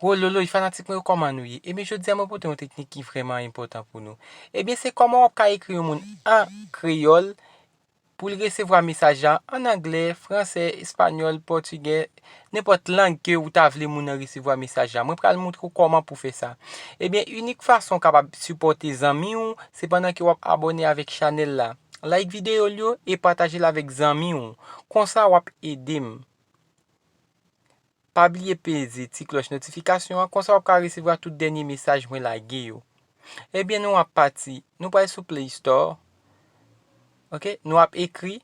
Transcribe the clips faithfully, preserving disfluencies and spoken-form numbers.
Wololoy, fanatik mwen yo, kòman nou ye? Ebyen, jodi a mwen pote yon teknik ki vrèman enpòtan pou nou. Ebyen, se kòman w ap ka ekri yon moun an kreyòl pou l resevwa mesaj la an anglè, fransè, espanyòl, pòtigè, nenpòt lang ke ou ta vle moun nan resevwa mesaj la. Mwen pral montre w kòman pou fè sa. Ebyen, inik fason w kapab sipòte zanmi w, se pandan ke w ap abòne avèk chanèl la. Like videyo l yo e pataje l avèk zanmi w. Konsa, w ap ede m. Pa bliye peze ti klòch notifikasyon an, konsa w ap ka resevwa tout dènye mesaj mwen lage yo. Ebyen, nou ap pati, nou pral sou Play Store. Ok, nou ap ekri,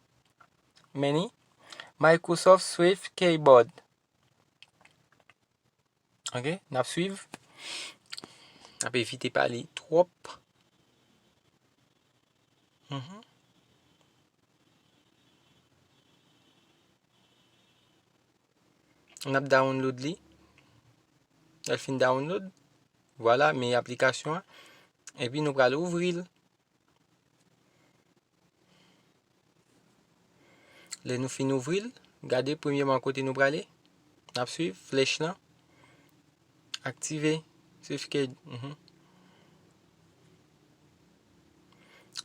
men ni, Microsoft Swift Keyboard. Ok, n ap swiv. N ap evite pale twòp. Mhm. N ap download li. Lè l fin download, vwala, men aplikasyon an. Epi nou pral ouvri l. Lè nou fin ouvri l, gade premyèman kote nou prale. N ap swiv flèch lan. Aktive. Swiv ke, mhm.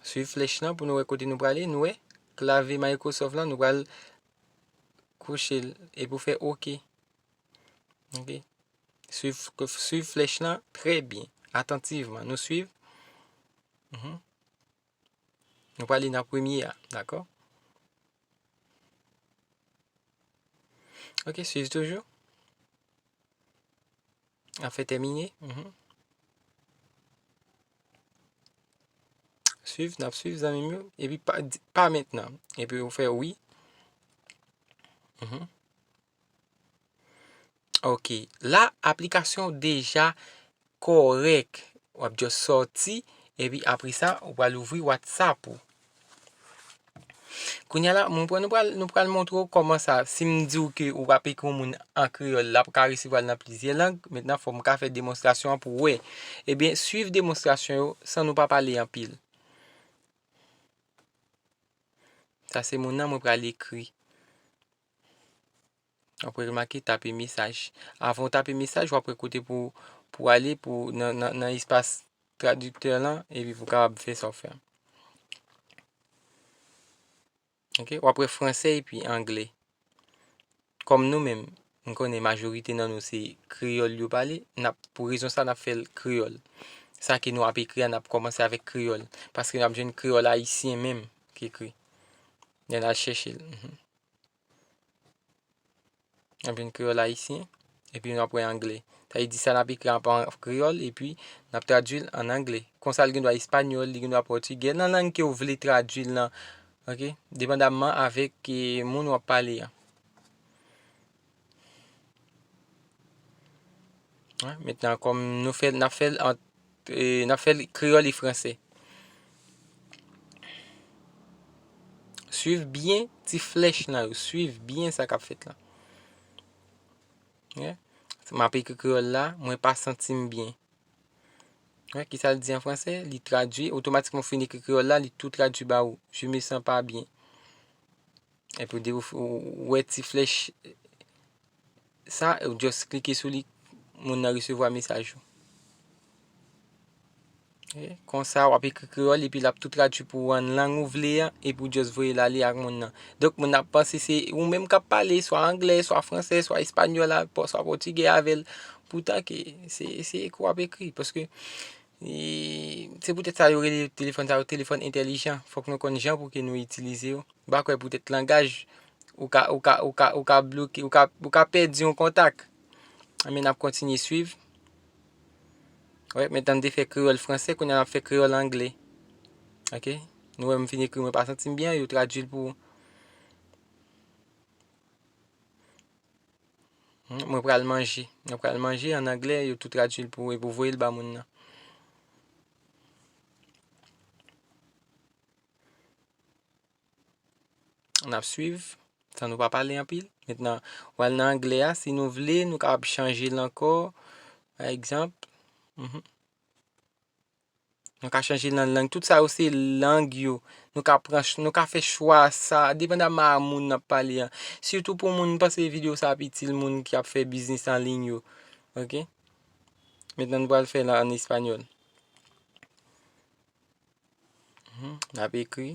Swiv flèch lan pou nou wè kote nou prale. Nou wè klavye Microsoft lan, nou pral kouche l epi w fè oke. Ok. Swiv, swiv flèch lan trè byen, atantivman. Nou swiv. Mhm. Nou prale nan premye a, dakò? Ok, swiv toujou. Afè tèmine. Mhm. Swiv, n ap swiv, zanmi m yo. Epi pa, di, pa mentnan. Epi ou fè wi. Mhm. Ok. La, aplikasyon deja kòrèk. W ap just sòti, epi apre sa, ou pral ouvri WhatsApp ou. Kounye a la, mwen pral, nou pral, nou pral montre w kòman sa, si m di w ke ou ap ekri yon moun an kreyòl, l ap ka resevwa l nan plizyè lang. Mentnan, fò m ka fè demonstrasyon an pou w wè. Ebyen, swiv demonstrasyon yo san nou pa pale anpil. Sa se moun nan mwen pral ekri. W ap remake tape mesaj. Avan w tape mesaj, w ap wè kote pou, pou ale pou nan, nan, nan espas tradiktè lan, epi pou w kapab fè sa w fè. Ok, w ap wè fransè epi anglè. Kòm nou menm, m konnen majorite nan nou se kreyòl yo pale, n ap, pou rezon sa, n ap fè l kreyòl. Sa ke nou ap ekri a, n ap kòmanse avèk kreyòl. Paske n ap jwenn kreyòl ayisyen menm ki ekri. Lè n al chèche l. Mhm. N ap jwenn kreyòl ayisyen, epi n ap wè anglè. Sa vle di sa n ap ekri an, an kreyòl, epi n ap tradui l an anglè. Konsa, li gen dwa espanyòl, li gen dwa pòtigè, nan lang ke w vle tradui l lan, ok? Depandamman avèk, eh, moun w ap pale an. Wi, mentnan, kòm nou fè, n ap fè l ant, eh, n ap fè l kreyòl e fransè. Swiv byen ti flèch lan yo, swiv byen sa k ap fèt la. Wi. M ap ekri kreyòl la, mwen pa santi m byen. Wi, kisa l di an fransè? Li tradui, otomatikman w fin ekri kreyòl la, li tou tradui ba ou. Je me sens pas bien. Epi w de-, ou, ou wè ti flèch sa, ou just klike sou li, moun nan resevwa mesaj ou. Ok, konsa, w ap ekri kreyòl, epi l ap tou tradui pou ou an lang ou vle an, epi w just voye l ale ak moun nan. Donk, moun nan ap panse se ou menm k ap pale, swa anglè, swa fransè, swa espanyòl, swa pòtigè avè l. Poutan ke se, se ekri w ap ekri, paske E, se poutèt sa yo rele telefòn sa yo telefòn entèlijan. Fòk nou konn jan pou ke nou itilize yo. M pa kwè poutèt langaj, ou ka, ou ka, ou ka, ou ka bloke, ou ka, ou ka pèdi yon kontak. Men n ap kontinye swiv. Wi, mentnan n te fè kreyòl fransè, kounye a n ap fè kreyòl anglè. Ok? Nou wè m fin ekri, mwen pa santi m byen, yo tradui l pou ou. Hmm, mwen pral manje. Mwen pral manje an anglè, yo tou tradui l pou ou epi w voye l ba moun nan. N ap swiv, san nou pa pale anpil. Mentnan, w al nan anglè a, si nou vle, nou kapab chanje l ankò. Pa egzanp, mhm. Nou ka chanje l nan lang. Tout sa yo se lang yo. Nou ka pran ch-, nou ka fè chwa sa, depandamman a moun n ap pale an. Sitou pou moun, m panse videyo sa ap itil moun ki ap fè biznis an liy yo. Ok? Mentnan nou pral fè l an espanyòl. Mhm, n ap ekri.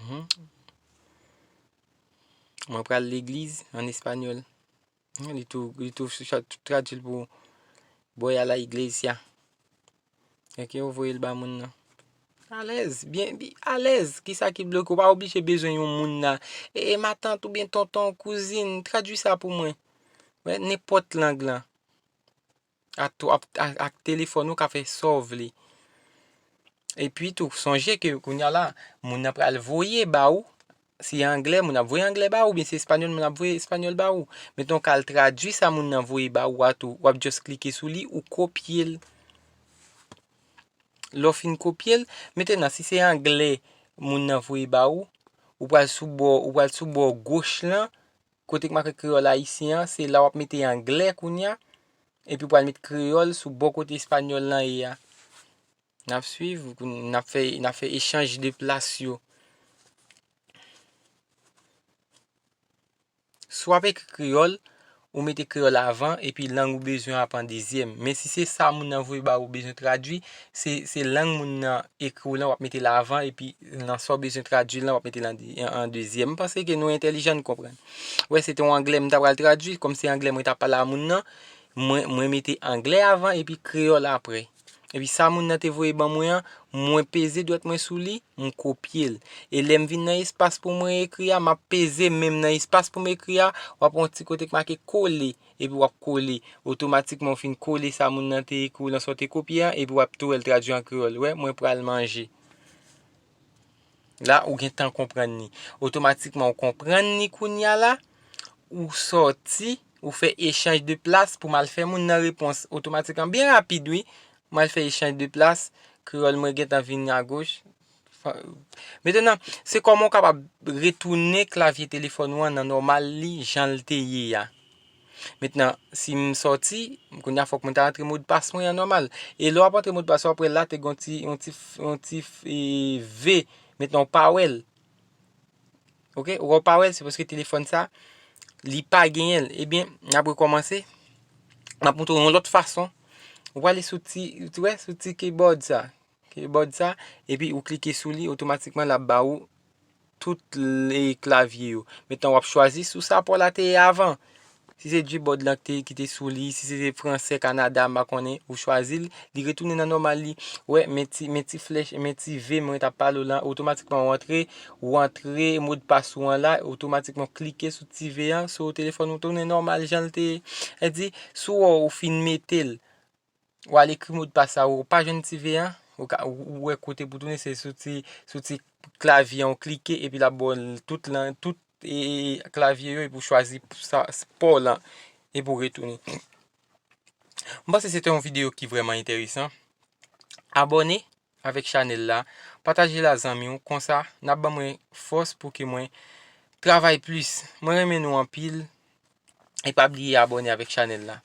Mhm. Mwen pral legliz an espanyòl. Mhm, li tou, li tou sa, tou tradui l pou voy a la iglesia. Èske yo voye l ba moun nan? Alèz, byen, bi- alèz. Kisa ki bloke? Ou pa oblije bezwen yon moun la. E, e matant oubyen tonton, kouzin, tradui sa pou mwen. Wè, nenpòt lang lan. Ak, tou- ak, ak, ak telefòn ou ka fè sa w vle. Epi tou, sonje ke kounye a la, moun nan pral voye ba ou, si anglè, moun ap voye anglè ba ou, oubyen si espanyòl, moun ap voye espanyòl ba ou. Mentnan w ka al tradui sa moun nan voye ba ou a tou, w ap just klike sou li, ou kopye l. Lè w fin kopye l, mentnan si se anglè moun nan voye ba ou, ou pral sou bò, ou pral sou bò goch lan, kote k make kreyòl ayisyen an, se la w ap mete anglè kounye a, epi w pral met kreyòl sou bò kote espanyòl lan ye a. N ap swiv, n ap fè, n ap fè echanj de plas yo. Si w ap ekri kreyòl, ou mete kreyòl avan, epi lang ou bezwen ap an dezyèm. Men si se sa moun nan voye ba ou bezwen tradui, se, se lang moun nan ekri w lan, w ap mete l avan, epi nan sa w bezwen tradui lan, w ap mete l an de- an dezyèm. M panse ke nou entèlijan, n konprann. Wè, se te yon anglè m ta pral tradui, kòm se anglè mwen t ap pale a moun nan, mwen, mwen mete anglè avan, epi kreyòl apre. Epi sa moun nan te voye ban mwen an, mwen peze dwèt mwen sou li, m kopye l. E lè m vin nan espas pou mwen ekri a, m ap peze men m nan espas pou m ekri a, w ap wè yon ti kote k make kole, epi w ap kole. Otomatikman, w fin kole sa moun nan te ekri w lan sa w te kopye a, epi w ap tou wè l tradui an kreyòl. Wè, mwen pral manje. La, ou gentan konprann li. Otomatikman, ou konprann li kounye a la, ou sòti, ou fè echanj de plas pou m al fè moun nan repons otomatikman. Byen rapid, wi. M al fè echanj de plas, kreyòl mwen gentan vin agoch. Fa- Mentnan, se kòman w kapab retounen klavye telefòn ou an nan nòmal li, jan l te ye a. Mentnan, si m sòti, kounye a fòk mwen ta rantre modpas mwen an nòmal. E lè w ap rantre modpas ou, w ap wè la te gen yon ti, yon ti, yon ti, e, V. Mentnan, w pa wè l. Oke? Ou pa wè l, se paske telefòn sa, li pa genyen l. Ebyen, n ap rekòmanse. M ap montre w yon lòt fason. Ou prale sou ti, ou wè, sou ti keyboard sa. Keyboard sa, epi ou klike sou li, otomatikman l ap ba ou tout le klavye yo. Mentnan, w ap chwazi sou sa pa w la te ye avan. Si se Gboard lan ki te, ki te sou li, si se, se fransè, Kanada, m pa konnen, ou chwazi l, li retounen nan nòmal li. Wè, men ti, men ti flèch, men ti V mwen t ap pale w lan, otomatikman w antre, ou antre modpas ou an la, otomatikman w klike sou ti V an, sou telefòn ou tounen nòmal jan l te ye. Sa di, si w wè w fin mete l, w al ekri modpas sa, ou pa jwenn ti V an, ou ka, ou, ou wè kote pou tounen, se sou ti, sou ti klavye an, ou klike, epi l ap ba w tout lan, tout, e, e, klavye yo, epi w chwazi sa, pa w lan, epi w retounen. M panse se te yon videyo ki vrèman enteresan. Abòne avèk chanèl la, pataje l a zanmi w, konsa, n ap ban mwen fòs pou ke mwen travay plis. Mwen renmen nou anpil, e pa bliye abòne avèk chanèl la.